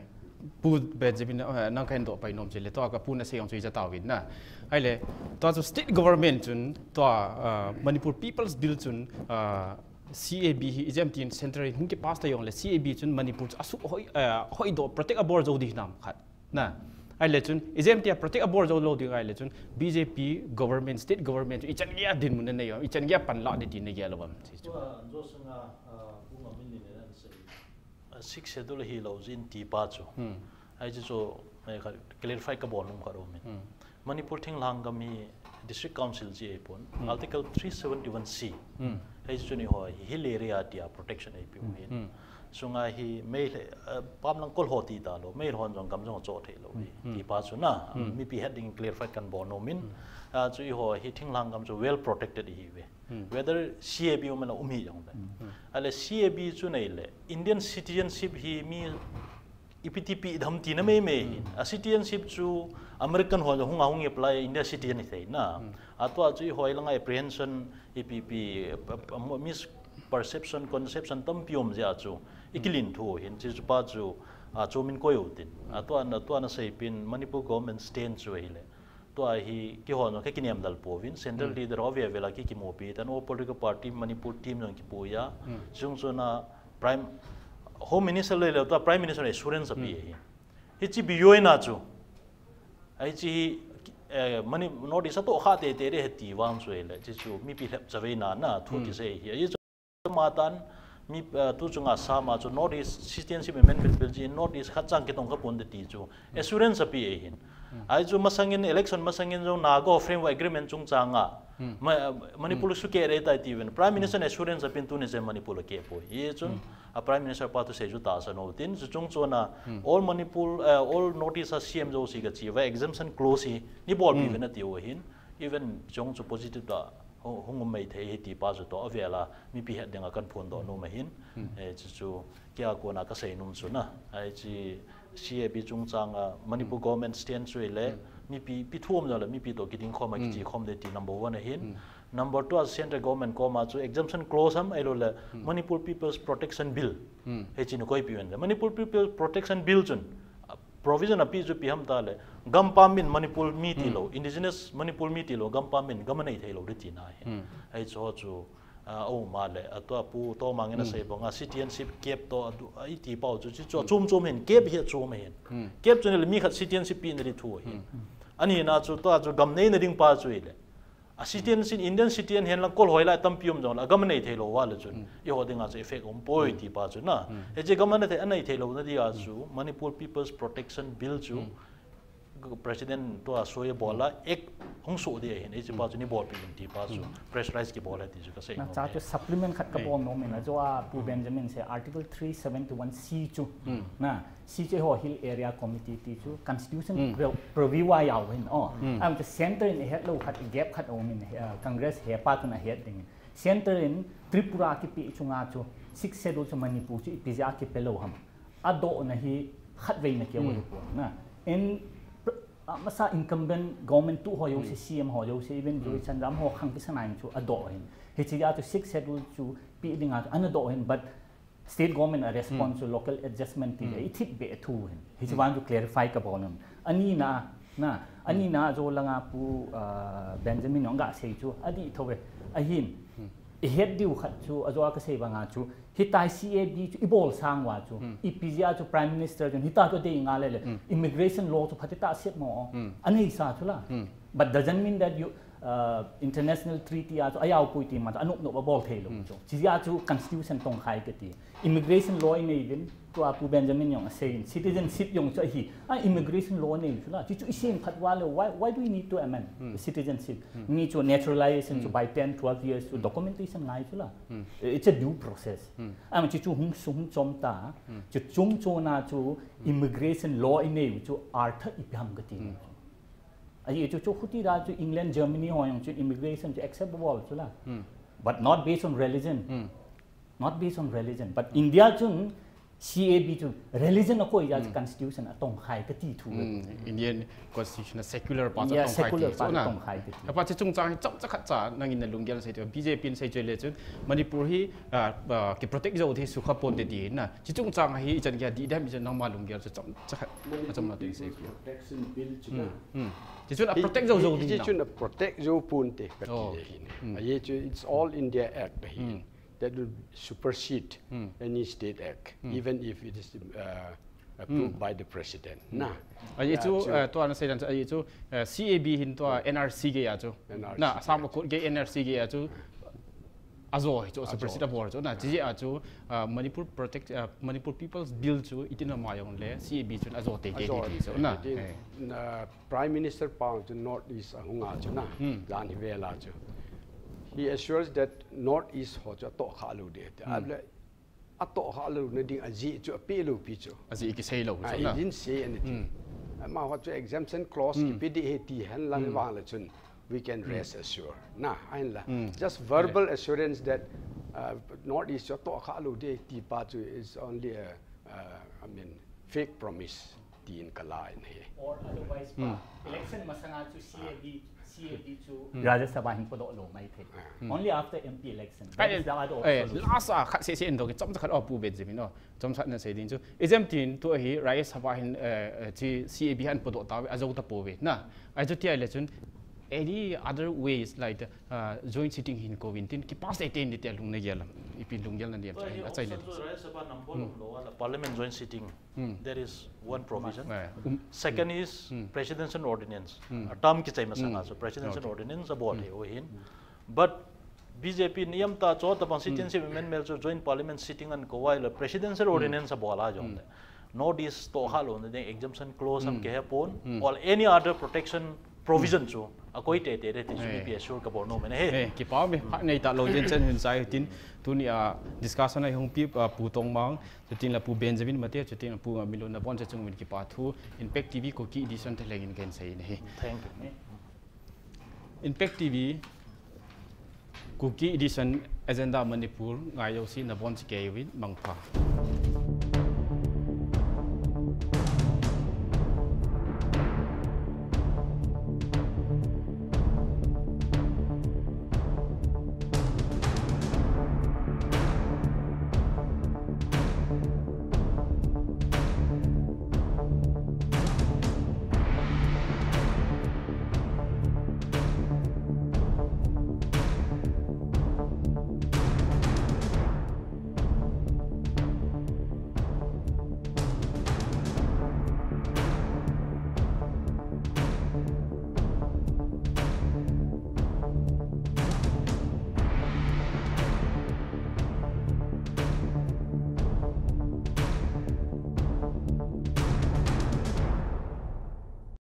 Pu Benjamin, eh, nang ka hin doh pai nom chu le tua ka pu na sei jong chu i ja tau vin na. Ahile, tua chu state government chun, tua, ah, Manipur People's Bill chun, ah, C A B hi, ijemtin central hung ki pass ta jongle, C A B chun Manipur chu asuh hoi, eh, hoidoh protect abol jou ding hinam khat. Na, ahile chun, ijemtia protect abol jou lou ding ahile chun, B J P government, state government chu ichan geiya dinmun anei uvem, ichan geiya panlah ding ti nagel uvem. Tua, Joshua, ah, Pu Ngamin in ana sei. Ah, Sixth Schedule hilou jin ti pa chu. Hmm. Hiche chu, eh, khat clarify kabol nom khat aumin. Hmm. Manipur thinglhang gam hi District Council jeh ahipon. Hmm. Article three seventy-one C. Hmm. Hiche chu eiho hi hill area tia protection eipeh u ahin. Hmm. Chunga hi Meitei, eh, pamlang kol ho ti talou, Meitei hon jong gam jong achoh thei lou hi. Hmm. Ti pa chu na, hmm, mipi het ding clarify kahin bol nom in. Hmm. Ah, chu eiho hi thinglhang gam chu well protected ihiuve. Hmm. Whether C A B um le um hih jongle. Hmm. Ahile C A B chu neile, Indian citizenship hi mi ipi ti pi dam tina meimei hin. Hmm. A citizenship chu American ho hung a hung apply India citizen hithei na. Hmm. Atua chu eiho langa apprehension ipi pi, eh, eh, misperception, conception tampi um jeh a chu. Hmm. Ikilhin thu hin, chu pa chu, ah, chu min koi u tin. Hmm. Atua na, tua na seipin Manipur government stand chu ahile. Tua hi kihon jong kakinem dal pouvin, central leader ho veve la ki kimupi tan, all political party Manipur team jong kipuiya. Chung chuna prime, home minister le le tua prime minister assurance api hi. Hichi bijoina chu. Ai chi hi, eh, mani, North East a toh kha te te re he ti vang chu le, chi chu mipi lhep chavei na na thu kisei hi. Ai chu matan, mi, eh, tu chunga sama chu North East citizenship amendment bill chi North East khat chang kitong kha pon de ti chu. Assurance api e hin. Ai chu masangin election masangin jong Naga framework agreement chungchanga. Ma, Manipur suke re tai ti ven. Prime Minister assurance apin tuni chen Manipur ke poi. Ye chun, a Prime Minister pa thusei chu tahsan u tin, chu chung chuna, all Manipur, eh, all North East a C M jouse kachi uva exemption clause hi, nei bolpi uvin ati u hin, even chung chu positive ta, hu-, hung um mai thei hi ti pa chu toh avela, mipi het dinga kahin phondoh nom ahin, eh, chu chu, kei a kona kasei nom chu na, ai chi C A B chungchanga, Manipur government stand chu le, mipi, pi thum jong le, mipi toh kiding khom a kichi khom de ti number one ahin, Number two, a central government koma chu exemption clause ham ahilou le Manipur People's Protection Bill. Hichi nei koipi uvin le. Manipur People's Protection Bill chun, ah, provision api chu ipi ham tile. Gampam min Manipur mi tilou, indigenous Manipur mi tilou, gampam min gam anei theilou ding tina hi. Hichu chu, ah, aum a le, atua pu Tomang in asei banga citizenship cap toh, adu, iti pau chu, chu, chu, chom chom hin, cap hi chom hin. Cap chu nei le mi khat citizenship pena ding thu hin. Ani na chu, tua chu gam neina ding pa chu ile. A citizen, Indian citizen hen lang kol hoi lai tampi um jong le, a gam anei theilou uva le chun. Eiho dinga chu effect um poi ti pa chu na. Hiche gam anei thei, anei theilou na dia chu, Manipur People's Protection Bill chu, President toh a soi bol a, act hung soh dia hin, hiche pa chu nei bolpi uvin ti pa chu, pressurize kibol e ti chu kasei nom. Cha chu supplement khat kabol nom in, ajo a Pu Benjamin sei Article three seventy-one C chu. Na, C J ho Hill Area Committee ti chu constitution pro-, provide a jao hin, oh. Am chu center in ahet lou khat, gap khat aum in, eh, Congress hepa chun ahet ding. Center in Tripura kipe chunga chu, Sixth Schedule chu Manipur chu ipi jeh a kipe lou ham. Adohna hi khatvei na keu ahi pon na. In pr-, amasa incumbent government tu ho jouse, C M ho jouse, even Joyce Chandram ho khang kisana in chu adoh hin. Hiche jeh a chu Sixth Schedule chu pe dinga chu ana doh hin, but State government a response chu local adjustment ti le, i thip be thu hin. Hiche vang chu clarify kabol nom. Ani na, na, ani na jo langa Pu, ah, Benjamin jong gasei chu, adih thou ve. Ahin, ihet diu khat chu, ajo a kasei banga chu, hitia C A B chu ibol sang uva chu, ipi jeh a chu Prime Minister chun, hitia chu adei nga le le, immigration law chu phatechan set mo, anei sa chu la. But doesn't mean that you, uh, international treaty a chu ajao poi ti ma chu anop nop a bol thei lou chu. Chijeh a chu constitution tongkhai kati. Immigration law inei uvin, tua Pu Benjamin jong asei in, citizenship jong chu ahi. A immigration law nei chu la. Chu chu isem phat uva le, why, why do we need to amend the citizenship? Mi chu naturalization chu by ten, twelve years chu documentation ngai chu la. It's a due process. Ama chu chu hung sung hung chom ta. Chu chung chuna chu immigration law inei u chu artha ipi ham kati. Ahi chu, chu khuti da chu England, Germany ho jong chu immigration chu acceptable chu la. But not based on religion. Not based on religion. But India chun C A B chu religion akoi jeh a chu constitution atongkhai kati thu. Indian constitution a secular pa chu atongkhai ti chu na. Secular pa chu atongkhai kati. Apa chu chungchang hi chomcha khat cha nangin nalunggel sei chu B J P in sei chu le chun Manipur hi, ah, ah, kiprotect jou thei sukha ponte ti na. Chu chungchang hi ichan kei a dih dem ichan nangma lunggel chu chomcha khat. Achom na tin sei. Protection Bill chu na. Hmm. Chu chun a protect jou jou ding. Chu chun a protect jou ponte kati hin. Ahi chu it's All India Act hi. That will supersede any state act, even if it is, uh, approved by the president. Na. Ahi chu, uh, tua nasei dan chu, ahi chu, uh, C A B hin tua N R C gei a chu. Na, Assam Accord gei N R C gei a chu. Ajo hi chu, supersede abol chu na, chijeh a chu, ah, Manipur Protect, ah, Manipur People's Bill chu itin ama jong le, C A B chun ajo teitei ti chu na. Prime Minister pa chu North East ahung a chu na, jan hi vel a chu. He assures that North East ho chu atoh kha lou ding. Atoh kha louna ding ajeh chu apeh lou pi chu. Ajeh kisei lou chu na. He didn't say anything. Amaho chu exemption clause kipe ding ahi ti hen lang vang le chun we can rest assured. Na, ahin la. Just verbal assurance that, uh, North East chu atoh kha lou ding ti pa chu is only a, uh, I mean, fake promise. tin ka la in ahi. Or otherwise, hmm. Election masanga chu C A B, C A B chu hmm. Rajya Sabha hin podoh lou mai thei. Hmm. Only after M P election. That is the other eh, option. Last a khat se se in do ki chom khat o Pu Benjamin o. Chom khat na sei ding chu. Ijemtin tu ahi Rajya Sabha hin eh, eh, chi C A B han podoh ta a jo ta po ve. Na. Ai chu ti ai le chun any other ways like the uh, joint sitting hin ko vin tin ki pass ai ten di te lung na gel. Ipi lung gel na di. Achai na. Parliament joint sitting. Hmm. There is one provision. Eh, um, second is hmm. Presidential ordinance. Hmm. A term kichai masanga hmm. So presidential okay. Ordinance abol hmm. He hin. Hmm. But B J P niam ta cho ta bang citizenship hmm. Amendment cho joint parliament sitting an ko wai la presidential hmm. Ordinance abol a jong hmm. North East to ha lo ne exemption clause hmm. Am ke he pon hmm. Or any other protection provision hmm. Chu a koi te te de ti chu eh. Ipi assure ka bol nom e he. Eh, kipa mi pha nei ta lo jen chen hin sai tin tuni a discussion ai hung pi uh, Pu Tongmang Chutin la Pu Benjamin Mate, chutin la Pu Milo na bon cha chung min kipa thu, Impact T V Kuki edition te lengin ken sei nei. Thank you. Impact T V Kuki edition agenda Manipur ngai yo si na bon chi kei win mangpha.